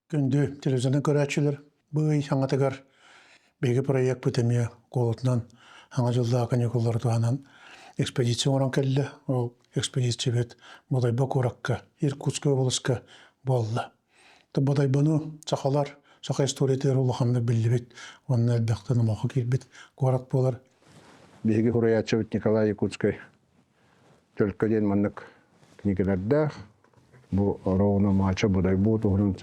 Күндү телевизионнай көрөөччүлэр, бу ый саҥатыгар биһиги проекпыт эмиэ куолутунан Саҥа дьыллаах каникуллары туһанан экспедиция оҥорон кэллэ. Ол экспедициябыт Бодойбо куоракка, Иркутскай уобаласка буолла. Бодойбону сахалар саха историятыгар улаханнык биллибит уонна элбэхтэ номоххо киирбит куорат буолар. Биһиги суруйааччыбыт Николай Якутскай Төлкө диэн маннык кинигэлэрдээх. Бу Ровно Мача Бодойбо туһунан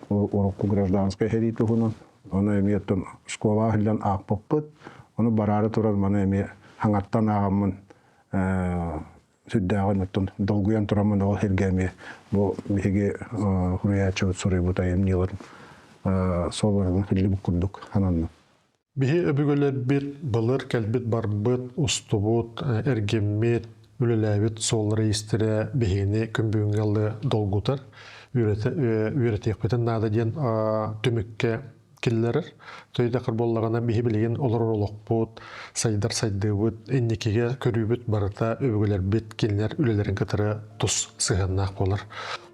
урукку гражданскай сэрии туһунан. Ону эмиэ оттон школаҕа сылдьан аахпыппыт. Ону бараары туран маны эмиэ хаҥаттан ааҕаммын сүрдээҕин оттон долгуйан тураммын ол сиргэ эмиэ бу биһиги суруйааччыбыт суруйбут айымньыларын суолларынан киллибит курдук сананным. Биһи өбүгэлэрбит былыр кэлбит барбыт, устубут, эргиммит, үлэлээбит суоллара-иистэрэ биһигини күн бүгүҥҥэ дылы долгутар, үөрэтиэхпитин наада диэн түмүккэ киллэрэр. Төйдөкөр буоллаҕына биһи билигин олорор олохпут, сайдар сайдыыбыт, инникигэ көрүүбүт барыта өбүгэлэрбит кинилэр үлэлэрин кытары тус сыһыаннаах буолар.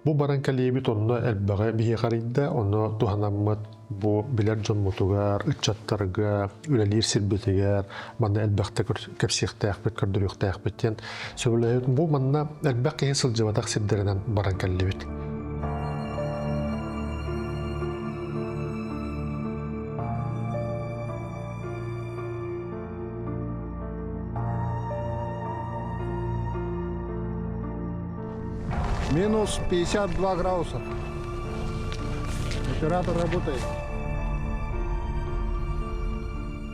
Бу баран кэлиибит онно элбэҕи биһиэхэ арыйда, онно туһанаммыт бу билэр дьоммутугар, ыччаттарга, үлэлиир сирбитигэр манна элбэхтэ кэпсиэхтээхпит, көрдөрүөхтээхпит диэн сөбүлэһэбит. Бу манна элбэх киһи сылдьыбатах сирдэринэн баран кэллибит. Минус 52 градуса. Оператор работает.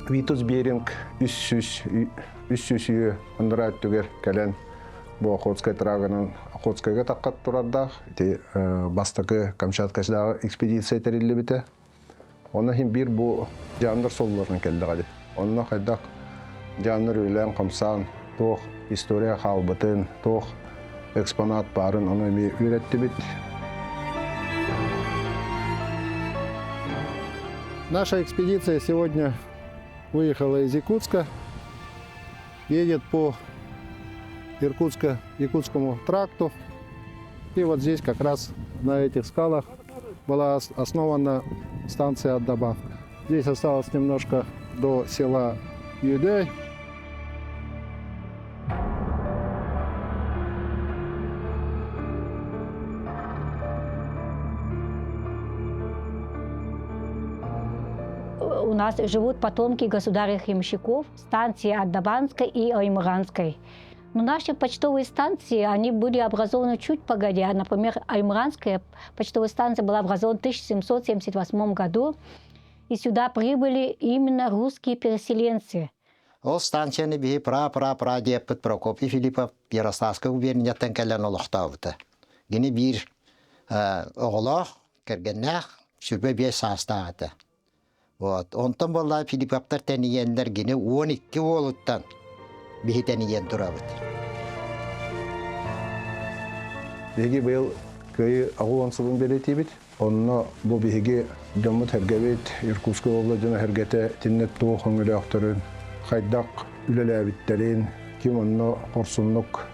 Витус Беринг 300 үйө ындыра өттүгэр кэлэн бу Охотскай трагынан Охотскайга таххат турардаах. Ити бастакы Камчаткасыдааҕы экспедиция тэриллибитэ. Онно иһин биир бу дьаамнар суолларынан кэллэҕэ дии. Онно хайдах дьаамнар үлэлээн-хамсаан, туох история хаалбытын, туох экспонат баарын ону эмиэ үөрэттибит. Наша экспедиция сегодня выехала из Якутска, едет по Иркутско-Якутскому тракту. И вот здесь как раз на этих скалах была основана станция Отдобавка. Здесь осталось немножко до села Юдей. У нас живут потомки государей-ямщиков станции Отдабанской и Аймыганской. Но наши почтовые станции, они были образованы чуть погодя. Например, Аймранская почтовая станция была образована в 1778 году, и сюда прибыли именно русские переселенцы. Ол станцияны биһи пра-пра-пра диэппит Прокопий Филиппов Ярославскай губернияттан кэлэн олохтообута. Гини биир оҕолоох, кэргэннээх, сүрбэ биэс саастаах этэ. Вот. Онтон буолла Филипповтар тэнийэннэр гини 12 уолуттан биһи тэнийэн турабыт. Биһиги быйыл Кыайыы 80 сылын бэлиэтиибит. Онно бу биһиги дьоммут сэргэбит, Иркутскай область дьоно сэргэтэ итиннэ туох өҥөлөөхтөрүн, хайдах үлэлээбиттэрин, ким онно хорсуннук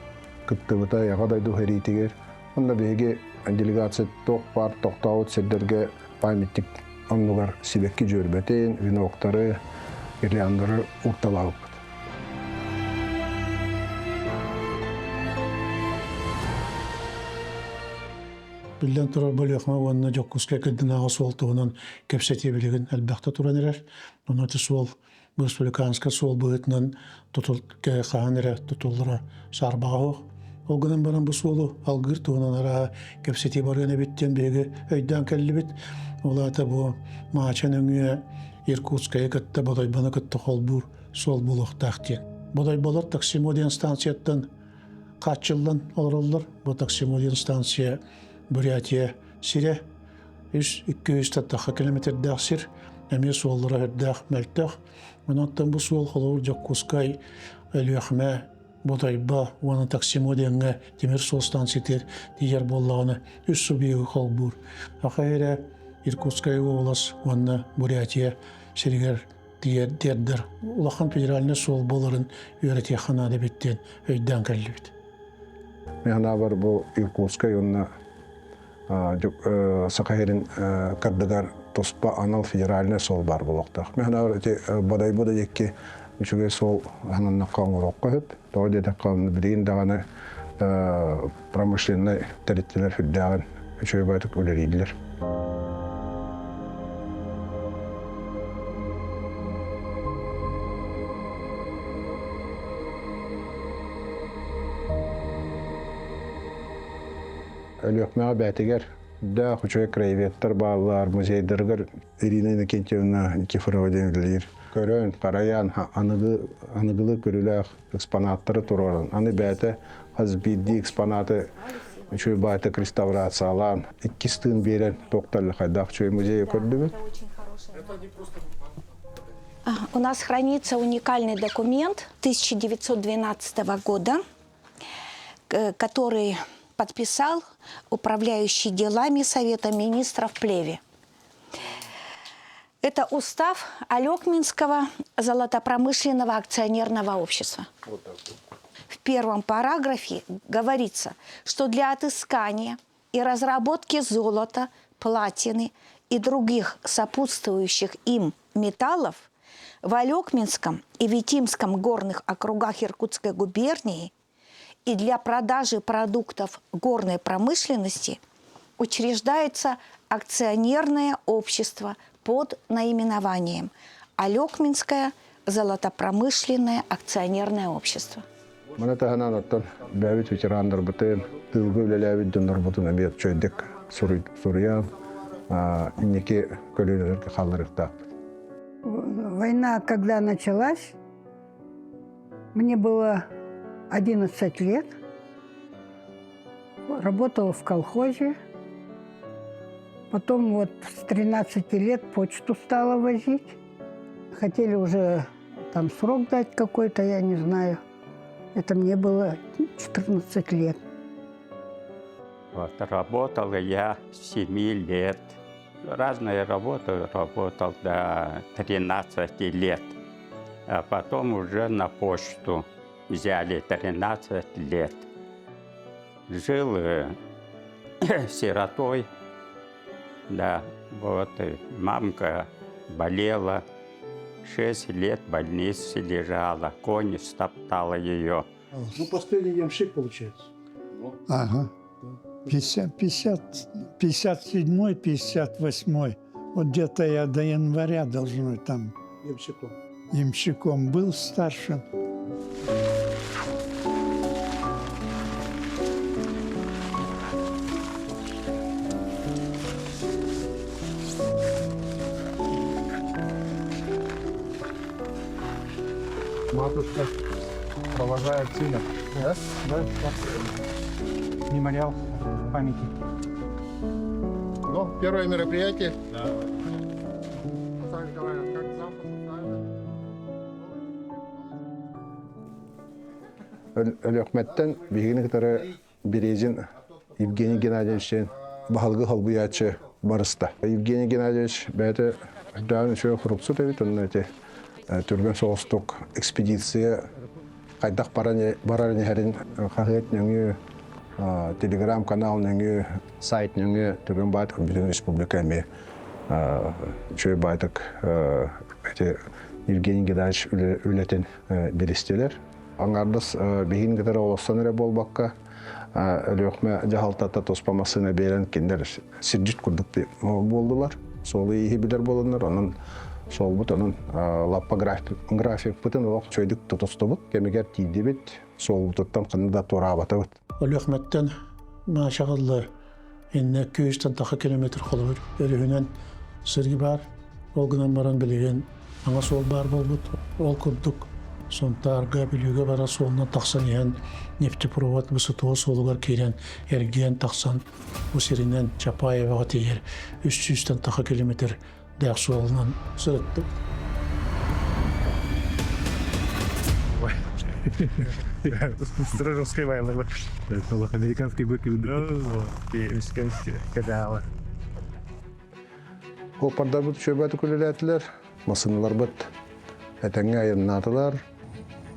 кыттыбыта Аҕа дойду сэриитигэр. Онно биһиги делегация туох баар тохтообут сирдэргэ памятник оннугар сибэкки дьүөрбэтин, веноктары, гирляндары уурталаабыппыт. Биллэн турар, Бөлүөхүмэ уонна Дьокуускай кырдынааҕы суол туһунан кэпсэтии билигин элбэхтэ туран эрэр. Онон ити суол республиканскай суол быһыытынан тутул хаһан эрэ тутуллара саарбаҕа суох. Ол гынан баран бу суолу алгыыр туһунан арааһа кэпсэтии барыан эбит диэн биһиги өйдөөн кэллибит. Ол аата бу Маача нөҥүө Иркутскайы кытта Бодойбону кытта холбуур суол буолуохтаах диэн. Бодойболор Таксимо диэн станцияттан хааччыллан олороллор. Бу Таксимо диэн станция Бурятия сирэ үс 200 тахха километрдаах сир, эмиэ суоллара үрдээх мөлтөх. Онон бу суол холобур Дьокуускай, Өлүөхүмэ, Бодойбо уонна Таксимо диэҥҥэ тимир суол станциятыгар тиийэр буоллаҕына үс субъегы холбуур. Аха эрэ Иркутскай уобалас уонна Бурятия сиригэр тиэрдэр улахан федеральнай суол буоларын үөрэтиэххэ наада эбит диэн өйдөөн кэллибит. Мин санаабар бу Иркутскай уонна Саха сирин кардыгар туспа анал федеральный суол баар буолуохтаах. Мен ханаар ити бодайбы да диэки үчүгэй суол хананнахха оҥоруохха сөп. Тоҕо диэтэххэ билигин даҕаны промышленнай тэрилтэлэр сүрдээҕин үчүгэй баҕайытык үлэлииллэр. Өлүөхмэҕэ бээтигэр даах үчүгэй краеведтар бааллар, музейдарыгар Ирина Иннокентьевна Никифорова диэн үлэлиир. Көрөн, харайан, аныгы аныгылыы көрүүлээх экспонаттары туруоран, аны бэйэтэ хас биирдии экспонаты үчүгэй баайытык реставрациялаан, иккис тыын биэрэн туохтар хайдах үчүгэй музейы көрдүбүт. У нас хранится уникальный документ 1912 года, который подписал управляющий делами Совета министров Плеви. Это устав Алекминского золотопромышленного акционерного общества. В первом параграфе говорится, что для отыскания и разработки золота, платины и других сопутствующих им металлов в Алекминском и Витимском горных округах Иркутской губернии и для продажи продуктов горной промышленности учреждается акционерное общество под наименованием Алекминское золотопромышленное акционерное общество. Маны таһынан оттон бэйэбит ветераннарбытын, тыылга үлэлээбит дьоннорбутун эмиэ үчүгэйдик суруйан, инники көлүөнэлэргэ хаалларыахтаахпыт. Война, когда началась, мне было 11 лет. Работала в колхозе. Потом вот с 13 лет почту стала возить. Хотели уже там срок дать какой-то, я не знаю. Это мне было 14 лет. Вот, работал я с 7 лет. Разные работы работал до 13 лет. А потом уже на почту взяли 13 лет. Жил сиротой, да, вот, мамка болела, 6 лет в больнице лежала, конь стоптала ее. Ну, последний ямщик получается. Ага. 50, 50, 57 58 Вот где-то я до января должно там Ямщиком. ямщиком был старшим. Матушка провожает сына. Да? Да. Мемориал памяти. Ну, первое мероприятие. Да. Как зам Өлүөхүмэттэн биһигини кытары Березин Евгений Геннадьевич баһылыгы холбуйааччы барыста. Евгений Геннадьевич бэйэтэ даан үчүгэй суруксут эбит, онно ити түргэн соҕустук экспедиция хайдах баран иһэрин хаһыат нөҥүө, телеграм-канал нөҥүө, сайт нөҥүө түргэн баайдык бүтүн республика эмиэ үчүгэй баайдык ити Евгений Геннадьевич үлэтин билистилэр. Аҥаардас биһигин кытары олорсон эрэ буолбакка, Өлүөхүмэ дьаһалтата туспа массыына биэрэн кинилэр сирдьит курдук буоллулар. Суолу ииһи билэр буоланнар, онон суолбут онон лаппа графикпытын олох үчүгэйдик тутустубут. Кэмигэр тиийдибит, суолбутуттан ханна да туораабатыбыт. Өлүөхүмэттэн Маашаҕаллар иннэ күүстэн таха километр холобур өрүһүнэн сырыы баар. Ол гынан баран билигин аңа суол баар буолбут. Ол курдук Сунтаарга, Бүлүүгэ барар суолунан тахсан иһэн нефтепровод ВСТО суолугар киирэн эргийэн тахсан бу сиринэн Чапаеваҕа тиийэр 300-тэн таха километр дээх суолунан сырыттым. Сторожевская вайлы. Американский бык. Кадава. Суоппардарбыт үчүгэйбэт үлэлээтилэр, массыыналарбыт этэҥҥэ айаннаатылар.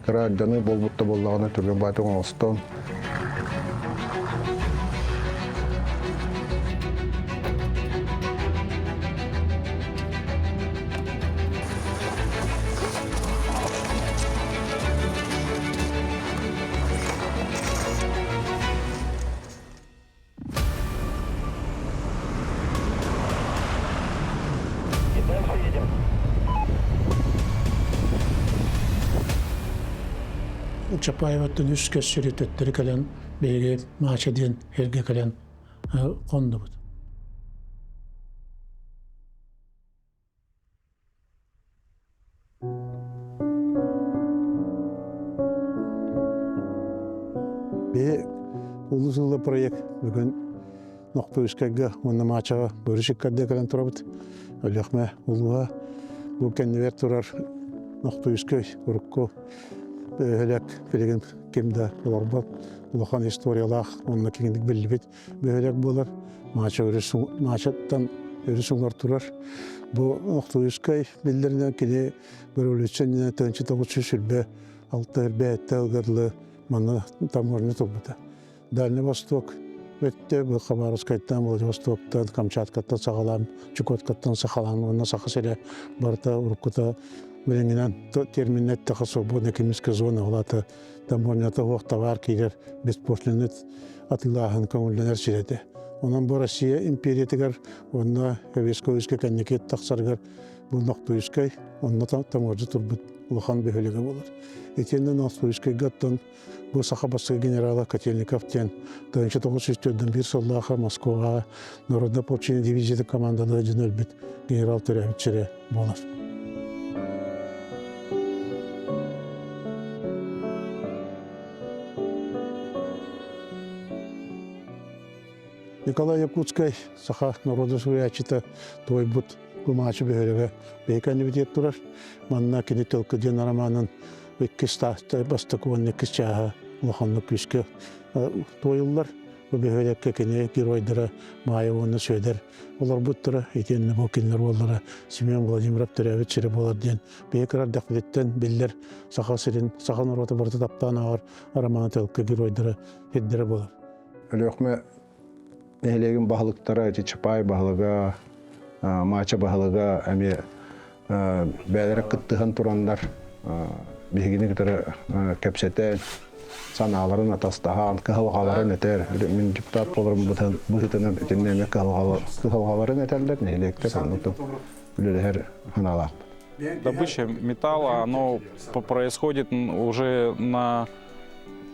Кыра дьону буолбут да буоллаҕына түргэн баайдык оҥостон. Чапаеваттан үс көс сири төттөрү кэлэн биһиги Маача диэн сиргэ кэлэн хоннубут. Биһи Улуу сылла проект бүгүн Нохтуйскайга уонна Маачаҕа Бөрү кэлэн турабыт. Өлүөхмэ улууһа бу кэннибэр турар Нохтуйскай урукку бөһүөлэк билигин ким да олорбот улахан историялаах уонна киҥник биллибит бөһүөлэк буолар. Маача өрүс Маачаттан өрүс уҥар турар. Бу Нохтуйскай биллэринэн кини революция иннинэ 1926 эрбээттэ ылгарлы манна таможня турбута. Дальний Восток өттө бу Хабаровскайтан, Владивостоктан, Камчаткаттан саҕалаан, Чукоткаттан сахалаан уонна Саха сирэ барыта уруккута билиҥҥинэн терминнэр тэхэ свободная экономическая зона ол таможнята суох табаар киирэр беспошлинный атыылааһын көҥүллэнэр сирэ этэ. Онон бу Россия империятыгар уонна Советскай Союзка кэнники тахсарыгар бу Нохтуйскай онно таможня турбут улахан бөһүөлэгэ буолар. Итиэннэ Нохтуйскайга оттон Бу саха бастакы генерала Котельников диэн 1941 сыллаахха Москваҕа народное ополчение дивизията командалыа дьон өлбүт генерал төрөөбүт сирэ буолар. Николай Якутскай саха народа суруйааччыта туойбут Кумаачы бөһүөлэгэ биһиги турар. Манна кини Төлкө диэн романын иккис таастай бастакы уонна иккис чааһа улаханнык күүскэ туойуллар. Бу бөһүөлэккэ кини геройдара Маайа уонна Сүөдэр олорбуттара. Итиэннэ бу кинилэр уоллара Семен Владимиров төрөөбүт сирэ буолар диэн биһи кыра эрдэхпититтэн биллэр Саха сирин, саха норуота барыта таптаан ааҕар романа Төлкө геройдара сирдэрэ буолар. Өлүөхүмэ нэһилиэгин баһылыктара ити Чапаай баһылыга, Маача баһылыга эмиэ бэйэлэрэ кыттыһан тураннар биһигини кытары кэпсэтэн, санааларын атастаһан, кыһалҕаларын этэр. Мин депутат буоларым быһыытынан итиннэ эмиэ кыһалҕаларын этэллэр, нэһилиэктэр оннук үлэлэһэр санаалаахпыт. Добыча металла, оно происходит уже на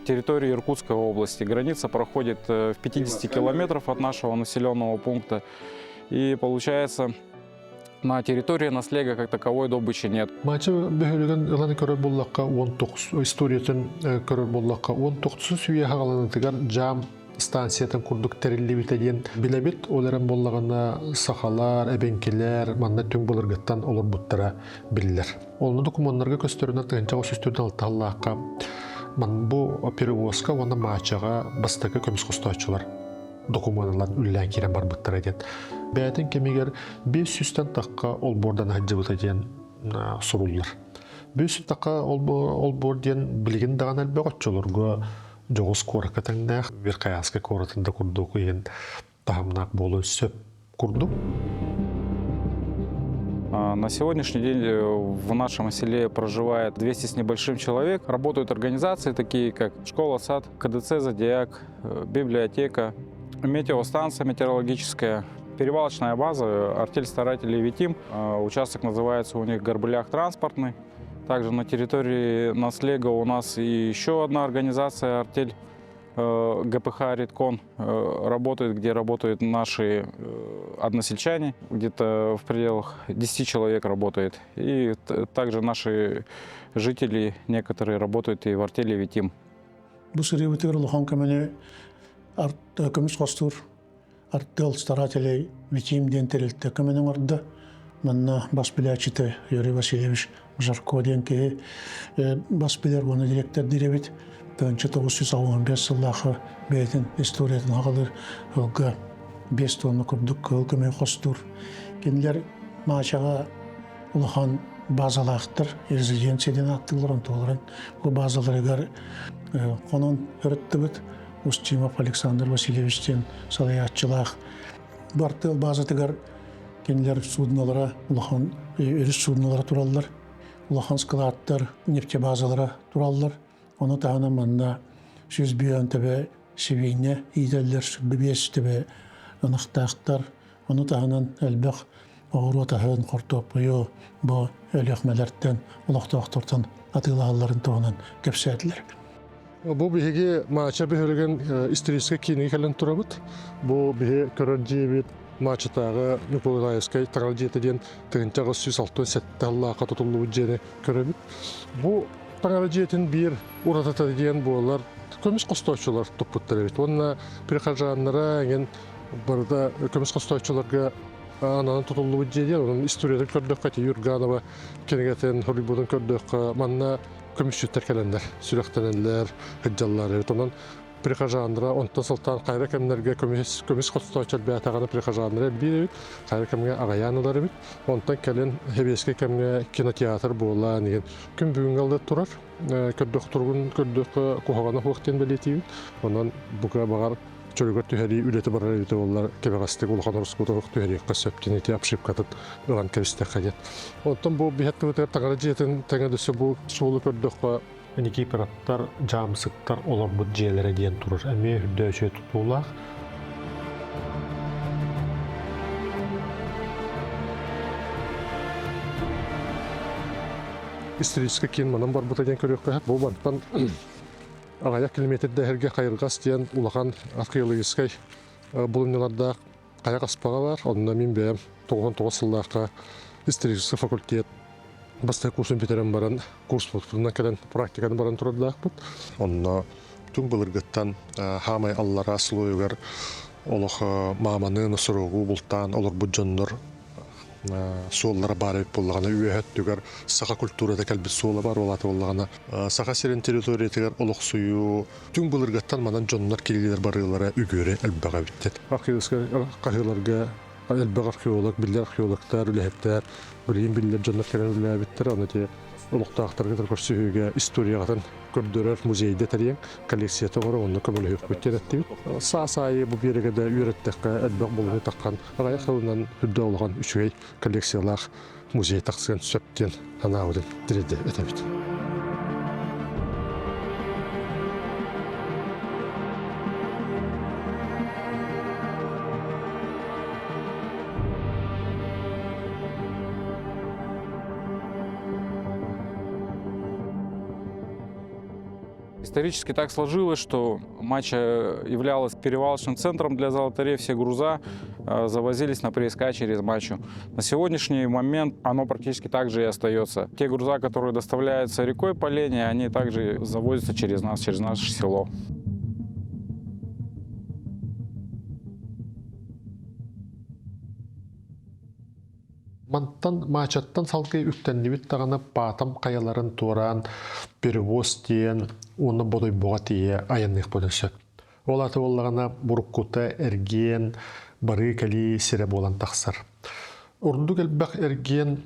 территории Иркутской области. Граница проходит в 50 километров от нашего населенного пункта. И получается, на территории наслега как таковой добычи нет. Мача бөһүлүгүн ылан көрөр буллакка 19 историятын көрөр буллакка 19 үйэ хагаланытыгар жам станциятын курдук тэриллибитэ диэн билэбит. Ол эрэн буоллаҕына сахалар, эбэҥкилэр манна түҥ былыргыттан олорбуттара биллэр. Онно докумуоннарга көстөрүнэн тыһыынча сүүстүүрдэн алталлаахха ман бу перевозка уонна маачаҕа бастакы көмүс хостооччулар докумуоналар үллээн киирэн барбыттара диэн. Бэйэтин кэмигэр 500-тэн тахха олбуордан сылдьыбыта диэн суруллар. 500 тахха олбуор диэн билигин даҕаны элбэх оччолорго дьоҕус куоракка тэҥнээх Верхоянскай куоратын да курдук иһин таһымнаах буолуон сөп курдук. На сегодняшний день в нашем селе проживает 200 с небольшим человек. Работают организации такие, как школа, сад, КДЦ «Зодиак», библиотека, метеостанция метеорологическая, перевалочная база, артель старателей «Витим». Участок называется у них «Горбылях транспортный». Также на территории Наслега у нас и еще одна организация «Артель ГПХ «Редкон» работает, где работают наши односельчане. Где-то в пределах 10 человек работает. И также наши жители некоторые работают и в артели «Витим». Бу сырыыбытыгар улахан көмөнү көмүс хостуур артыал старателей Витим диэн тэрилтэ көмөнү оҥордо. Манна бас билээччитэ Юрий Васильевич Жарко диэн киһи бас билэр уонна директордиир эбит. 1985 сыллаахы бэйэтин историятын аҕалыр ылга 5 тонна курдук кыһыл көмүһү хостуур. Кинилэр Маачаҕа улахан базалаахтар, резиденция диэн ааттыыллар, онтуларын бу базаларыгар хонон ырыттыбыт. Устимов Александр Васильевич диэн салайааччылаах бартыал базатыгар кинилэр суднолара улахан өрүс суднолара тураллар, улахан складтар, нефтебазалара тураллар. Ону таһынан манна 105 төбө сибиинньэ иитэллэр, 105 төбө ынахтаахтар. Ону таһынан элбэх оҕуруот аһын, хортуоппуйу бу өлүөхмэлэртэн, олохтоохтортон атыылаһалларын туһунан кэпсээтилэр. Бу биһиги Маача бөһүөлэгин историческай киинигэ кэлэн турабыт. Бу биһи көрөр дьиэбит Маачатааҕы Николаевскай таҥара дьиэтэ диэн 1867 сыллаахха тутуллубут дьиэни көрөбүт. Бу таҥара дьиэтин биир уратыта диэн буолар көмүс хостооччулар туппуттар эбит. Уонна прихожаннара эҥин барыта көмүс хостооччуларга ананан тутуллубут дьиэ диэн. Онон историятын көрдөххө ити Юрганова кинигэтин суруйбутун көрдөххө манна көмүсчүттэр кэлэннэр сүрэхтэнэллэр, сылдьаллар эбит. Онон прихожаннара онтон сылтаан хайра кэмнэргэ көмүс көмүс хостооччу элбээтэҕинэ прихожаннара элбиир эбит, хайра кэмҥэ аҕыйаан ылар эбит. Онтон кэлин сэбиэскэй кэмҥэ кинотеатр буолан иһин күн бүгүҥҥэ ылла турар. Көрдөх туругун көрдөххө куһаҕана суох диэн бэлиэтиибит. Онон бука баҕар чөлүгэр түһэрии үлэтэ барар эбитэ буоллар кэбэҕэстик улахан ороскуота суох түһэриэххэ сөп диэн ити обшивкатын ылан кэбистэххэ диэн. Оттон бу биһэттибитигэр таҥара дьиэтин тэҥэ дөссө бу суолу көрдөххө Никифоровтар, дьаамсыктар олорбут дьиэлэрэ диэн турар. Эмиэ үрдөөчү тутуулаах. Историческай киин манан барбыта диэн көрүөххэ. Бу мантан аҕыйах километрдээһэргэ Хайырҕас диэн улахан археологическай булумньулардаах хайа хаспаҕа баар. Онно мин бэйэм 99 сыллаахха историческай факультет бастакы курсун бүтэрэн баран курспутунан кэлэн практиканы баран турардаахпыт. Онно түҥ былыргыттан хаамай аллараа слойугар олох мааманы, носорогу бултаан олорбут дьоннор суоллара баар эбит буоллаҕына үөһэ өттүгэр саха культурата кэлбит суола бар буолаата буоллаҕына Саха сирин территориятыгар олохсуйуу түҥ былыргыттан манан дьоннор кириилэр барыылара үгүөрү элбэх эбиттэр. Археологическай хаһыыларга элбэх археолог, биллэр археологтар, үлэһиттэр, билигин биллэр дьоннор кэлэн үлэлээбиттэр. Аны ити олохтоохторго көрсүһүүгэ историяҕытын көрдөрөр музейда тэрийэн коллекцията оҥорон онно көмөлөһүөхпүт диэн эттибит. Саас аайы бу биэрэгэ да үөрэттэххэ элбэх булуну таххан аҕыйах сылынан үрдэ улахан үчүгэй коллекциялаах музей тахсыан сөп диэн санаабытын тириэрдэ этэбит. Исторически так сложилось, что Мача являлась перевалочным центром для золотарей. Все груза завозились на прииска через Мачу. На сегодняшний момент оно практически так же и остается. Те груза, которые доставляются рекой по Лене, они также завозятся через нас, через наше село. Мантан Маачаттан салгыы үктэннибит даҕаны Паатам хайаларын туораан перевоз тиийэн уонна Бодойбоҕо тиийэ айанныахпытын сөп. Ол аата буоллаҕына буруккута эргиэн барыы-кэлии сирэ буолан тахсар. Ордук элбэх эргиэн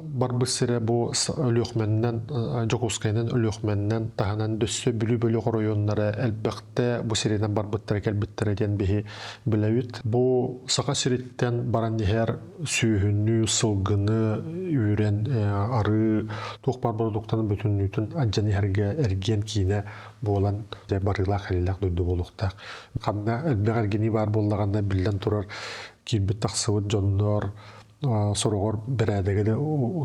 барбыт сирэ бу Өлүөхүмэннэн, Дьокуускайынан Өлүөхүмэннэн таһынан дөссө Бүлүү бөлөх оройуоннара элбэхтэ бу сиринэн барбыттара кэлбиттэрэ диэн биһи билэбит. Бу Саха сириттэн баран иһэр сүөһүнү, сылгыны үүрэн арыы туох баар бородууктаны бүтүннүүтүн андьан иһэргэ эргиэн киинэ буолан дьэ барыылаах-кэлиилээх дойду буолуохтаах. Ханна элбэх эргинии баар буоллаҕына биллэн турар киирбит тахсыбыт дьоннор сороҕор бэрээдэги да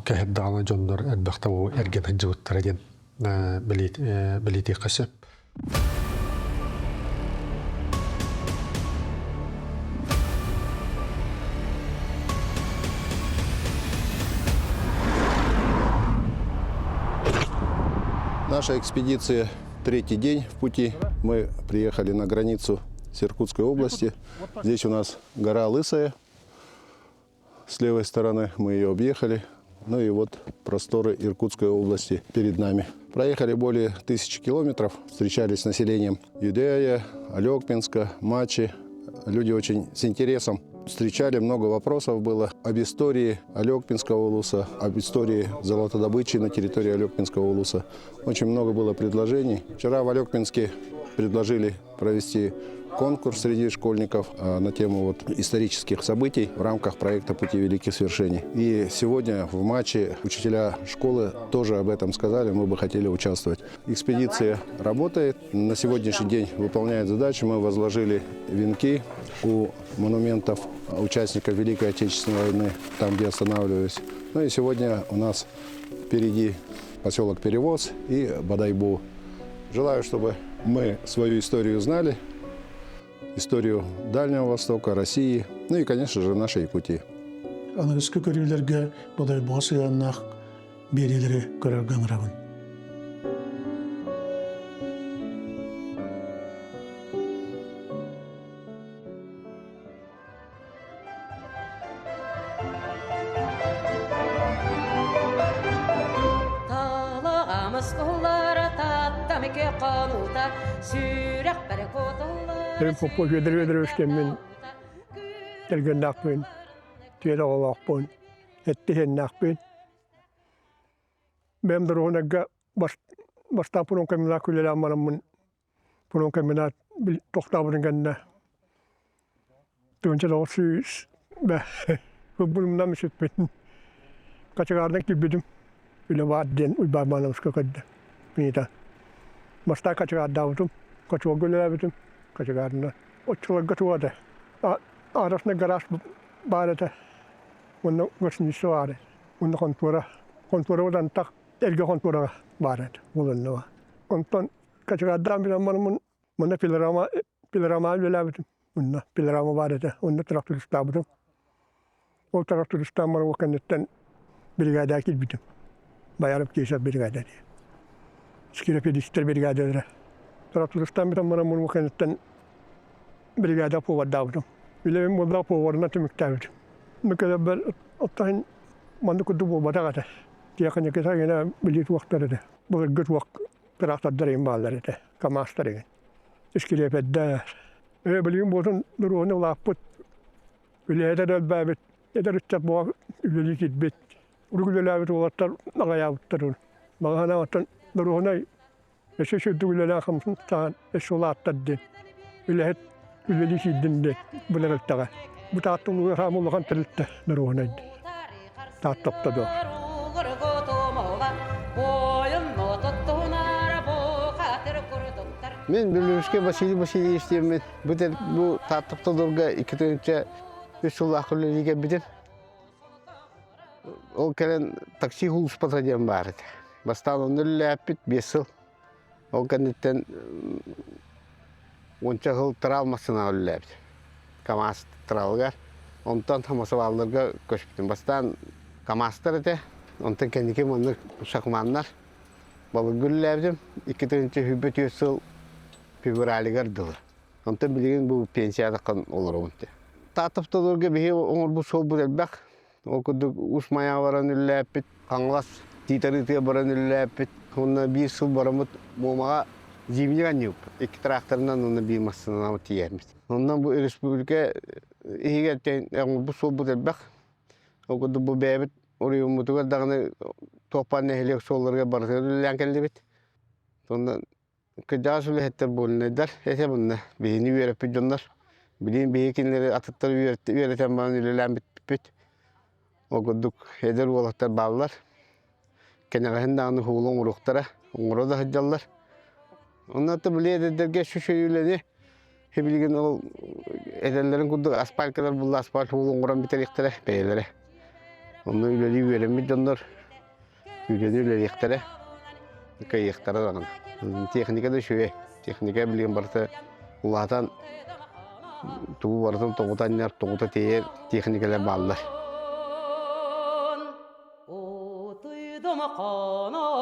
кэһэр даҕаны дьоннор элбэхтэ эргин сылдьыбыттара диэн бэлиэтиэххэ сөп. Наша экспедиция третий день в пути. Мы приехали на границу с Иркутской области. Здесь у нас гора Лысая. С левой стороны мы ее объехали. Ну и вот просторы Иркутской области перед нами. Проехали более 1000 километров, встречались с населением Юдея, Алекпинска, Мачи. Люди очень с интересом встречали, много вопросов было об истории Алекпинского улуса, об истории золотодобычи на территории Алекпинского улуса. Очень много было предложений. Вчера в Алекпинске предложили провести конкурс среди школьников на тему вот исторических событий в рамках проекта «Пути великих свершений». И сегодня в матче учителя школы тоже об этом сказали, мы бы хотели участвовать. Экспедиция работает, на сегодняшний день выполняет задачу. Мы возложили венки у монументов участников Великой Отечественной войны, там, где останавливались. Ну и сегодня у нас впереди поселок Перевоз и Бодайбу. Желаю, чтобы Мы свою историю знали, историю Дальнего Востока, России, ну и, конечно же, нашей Якутии. Аныгыскы көрүүлэргэ бодойбоҕо сыһыаннаах биэриилэри көрөргө ыҥырабын. Поппо Федор Федорович кэммин кэргэннээхпин, түөрт оҕолоохпун, эттиһэннээхпин. Бэйэм доруобунайга бастаан пуруҥкаммынаах үлэлээн бараммын Пуруҥкаммынаат тохтообутун кэннэ 1900 булумнам сүппүтүн хачыгаарынан киирбитим үлэ баар диэн Уйбаан Ивановичка көрдө Миитэ бастаан хачыгаардаабытым хочуолга үлэлээбитим хачыгаарынан оччолорго туох этэ араснай гараж баар этэ уонна гостиница баар этэ уонна хонтуора хонтуора антах эргэ хонтуораҕа баар этэ булуннуга онтон Качагардаан билэн бараммын манна пилорама пилорама үлэлээбитим. Онно пилорама баар этэ. Онно трактористаабытым. Ол трактористаан баран ол кэнниттэн биригээдэҕэ киирбитим. Байаров Кеша биригээдэ диye. Скиропедистэр биригээдэлэрэ. Трактористаан бүтэн баран ол кэнниттэн биригээдэ повардаабытым. Үлэбин буолла поварынан түмүктээбитим. Мыкелебер оттон маннык курдук буолбатах этэ. Тиэхиньикэтэ гына билии туохтар этэ. Былыргы туох тыраахтардар игин бааллар этэ, КАМАЗтар игин. Искилиэпэрдэр. Ээ билигин буотун доруобуйаны улааппыт, үлэһитэ да элбээбит, эдэр ыччат буола үлэлии киирбит. Урут үлэлээбит уолаттар аҕыйаабыттар. Маҕаһына оттон доруобунай өссө сүрдүк үлэлээх хамсаан өссө улааттар диэн үлэһит үлэлии киирдин диэн булар элтэҕэ. Бу Таатта улууһа хаама улахан тэрилтэ доруобунай диэн. Таатта оптодор. Мин Бүлүүскэ Василий Васильевич диэммин бу бу Тааттаптодорго 2003 сыллаах үлэлии кэлбитим. Ол кэлэн такси уулуспата диэн баар этэ. Бастаан онно үлэлээппит 5 сыл. Ол кэнниттэн уонча сыл трал массыынаҕа үлэлээбит. КамАЗ тралыгар. Онтон самосвалларга көспүтүм. Бастаан КамАЗтар этэ. Онтон кэнники маннык шахманнар балыгы үлэлээбитим. 2024 сыл февралыгар дылы. Онтон билигин бу пенсиядаккан олоробун. Тааттапталарга биһи оҥорбут суолбут элбэх. Ол курдук Уус Майаҕа баран үлэлээппит, Хаҥалас Тиит-Арыытыгар баран үлэлээппит. Уонна биир сыл бараммыт Муомаҕа зимник анньыппыт. Икки тракторынан уонна биир массыынанан тиийэрбит. Онон бу республика иһигэр оҥорбут суолбут элбэх. Ол курдук бу бэйэбит оройуоммутугар даҕаны туох баар нэһилиэк суолларыгар барытыгар үлэлээн кэллибит. Онон Кырдьаҕас үлэһиттэр буолунайдар этэ мунна биһини үөрэппит дьоннор. Билигин биһиги кинилэри атыттары үөрэтэн баран үлэлээн бүппүт. Ол курдук эдэр уолаттар бааллар. Кэнэҕэһин даҕаны уһугула оҥоруохтара, оҥоро да сылдьаллар. Онно били эдэрдэргэ үчүгэй үлэни билигин ол эдэллэрин курдук асфалькалар булла асфальт уһугу оҥорон бүтэриэхтэрэ бэйэлэрэ. Онно үлэлии үөрэммит дьоннор Үлэни үлэлиэхтэрэ, кыайыахтара даҕаны. Техника да үчүгэй. Техника билигин барыта улаатан тугу барытын тоҕута анньар, тоҕута тиэйэр техникалар бааллар. Утуйдум хонон.